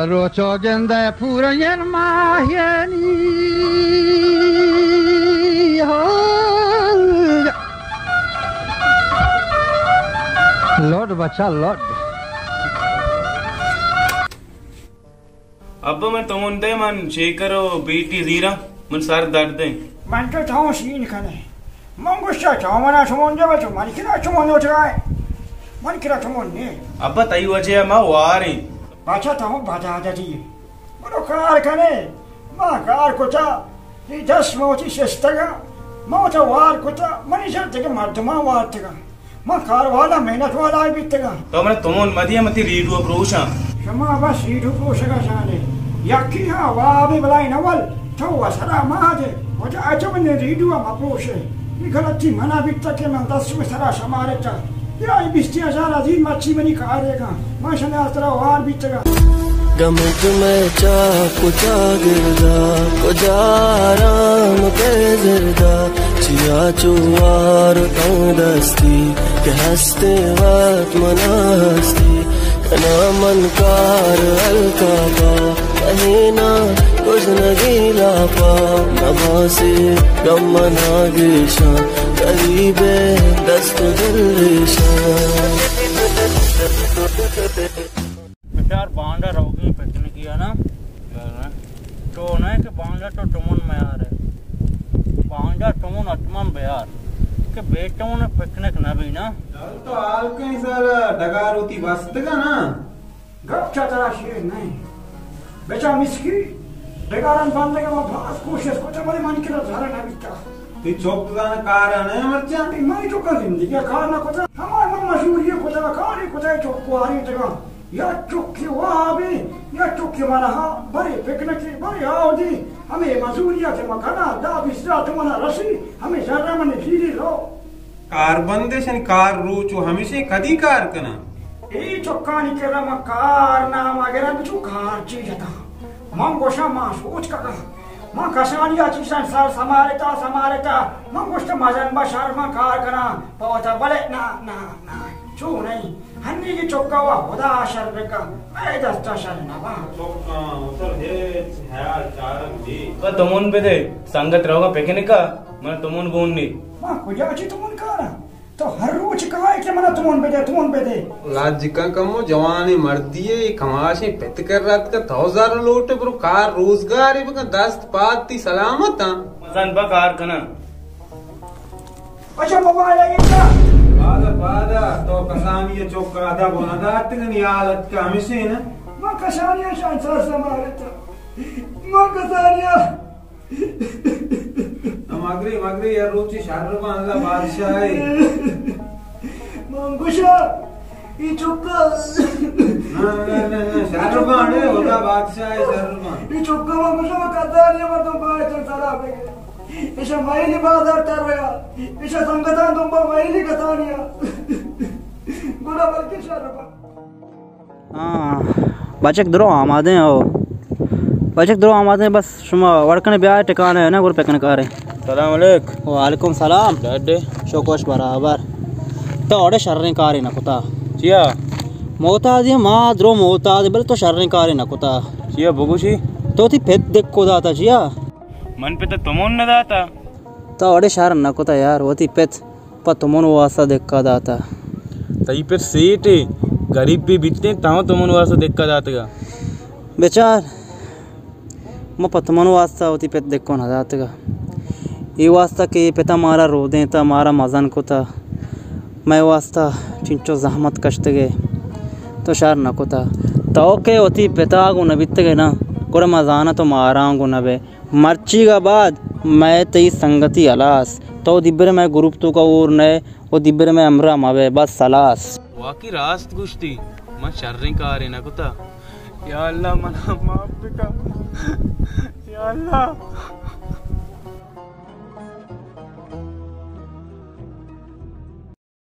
روچو گندئے پورئین ماہیانی ہو۔ لوڈ بچا، لوڈ۔ ابا، من تمون دے، من شیکر و بیٹی زیراں، من سر درد ایں۔ من تو تاؤں سین کنے۔ من گوشتا تو منا چمون دے، بلے تو من کرا چمون لوٹگائے؟ من کرا چمون نے۔ ابا، تئی وجہ ما واریں۔ بچا تو بد عادتی۔ برو کار کنے۔ ما کار کتا، اے دست ما وتی شستگا، ما وتا وار کتا، منی سر دگہ مردماں وارتگا۔ من کار والا، محنت والا بیتگاں۔ تو من تمون مدی، من تی ریڈو پروشاں۔ شما بس ریڈو پروشگا شانے۔ یکی ہاں وابے بلائیں اول، تو و سرا ما دے، وجہ اچ من ریڈو ما پروشے۔ یہ غلطی منا بیتا کہ من دست شما سرا شمارتا۔ یا ای بیست ہزار عزیز مچی منی کارے گا۔ من شما ترا وار بیتگا۔ گمگ میں چاپ چاگردا، کجا آرام کے زردا۔ چیا چو وار تنگ دستی کہ ہستے وقت منا ہستی۔ کنا من کار ہلکا پا، کہینا گزنگی لاپا، نباسی غم منا گیشا، غریب دست و دل ریشا۔ بچار، باندا روگی پکنکی ءَ نا۔ تو نہ کہ باندا تو تمن میار ہے۔ باندا تمن اتمن بیار کہ بے تمن پکنک نہ بی نا۔ تو حال کہیں سال ڈگار ہوتی بستگا نا۔ گپ چا ترا شیر نہیں۔ بچا مسکی، ڈگاران بندگا ما باز کوشش کتا، بلے من کرا زر نہ بیتا۔ تی چوک زانا کارا نہ مرچا؟ منی چوکا زندگی کار نہ کتا۔ ہما من مزوری کتا، کاری کتا، چوک کواری تگا۔ یا چکی وابی، یا چکی مرہا، برے پکنکی، برے آودی، ہمیں مزوریا کہ مکنا، دا بیسرا تو منا رسی، ہمیں شرہ من پیری رو۔ کار بندش، یعنی کار روچ و ہمیشہ کدی کار کنا؟ اے چکانی کرا ما کار نام اگر بچو کار چی جتا۔ من گوشاں ما سوچ کگا۔ من کسانی ءَ چیزاں سر سمارتا، سمارتا۔ من گوشت مزن با شر من کار کناں۔ پہ وتا بلے نا، نا، نا۔ چو نہیں۔ ہنی کی چکا وا خدا شر بکا۔ اے دستا شر نبا۔ چکا اتر ہیچ حیال چارگ دی۔ تو تمون بدے، سنگت روگا پکنکا، من تمون گون نی۔ ما کجا چی تمون کارا؟ تو ہر روچ کائے کہ منا تمون بدے، تمون بدے۔ لاجکاں کمو جوانیں مردی ئے، کماشیں پت کر رات کا تو زر لوٹ، برو کار روزگارے بکن، دست پاد تی سلامت ہاں۔ مزن با کار کناں۔ اچھا موبائل ہے یہ کیا؟ پادا، پادا، تو کسانی چوک کا ادب و ندارت کنی حالت کا ہمیشہ نا۔ ما کسانی شان سر سمارتا۔ ما کسانی مگری، مگری، یا روچی شر بان اللہ بادشاہ ہے۔ من گوشا، ای چکا۔ نہ، نہ، نہ، نہ، شر بان ہے، خدا بادشاہ ہے، شر بان۔ ای چکا من گوشا، من کدانی مردم باید چل سرا بگے۔ ایشا مائلی بازار تر رہا۔ ایشا سنگتان تم با مائلی کسانیا۔ گڑا بلکہ شر بان۔ ہاں، بچک درو آمادیں ہو۔ بچک درو آمادیں، بس شما وڑ کنے بیا ٹکانے ہے نا، گڑا پکنک آرے۔ سلام علیک۔ وعلیکم سلام۔ ڈاڈے۔ شکوش برابر۔ تو اڑے شریں کارے نہ کتا۔ چیا؟ محتاجی ما درو محتاج، بلے تو شریں کارے نہ کتا۔ چیا بگوشی؟ تو تی پت دکو داتا چیا؟ من پت تمون نہ داتا۔ تو اڑے شر نہ کتا یار، وتی پت پہ تمن واسطہ دکا داتا۔ تئی پت سیٹے، گریب بھی بیتیں، تاں تمن واسطہ دکا داتگا۔ بچار، ما پہ تمن واسطہ وتی پت دکو نہ داتگا۔ اے واسطہ کہ اے پتا مارا رودینتا، مارا مزن کتا، مئے واسطہ چنچو زحمت کشتگے، تو شر نہ کتا۔ تو کہ وتی پتا گو نہ بیتگے نا، گڑا ما زانا تو ماراں گو نہ بے۔ مرچیگ ءَ بعد مئے تئی سنگتی ہلاس۔ تو دبر مئے گروپ توکا اور نئے و دبر مئے ہمراہ مبے، بس ہلاس۔ واقعی راست گوشتی، من شریں کارے نہ کتا۔ یا اللہ، منا معاف بکا۔ یا اللہ۔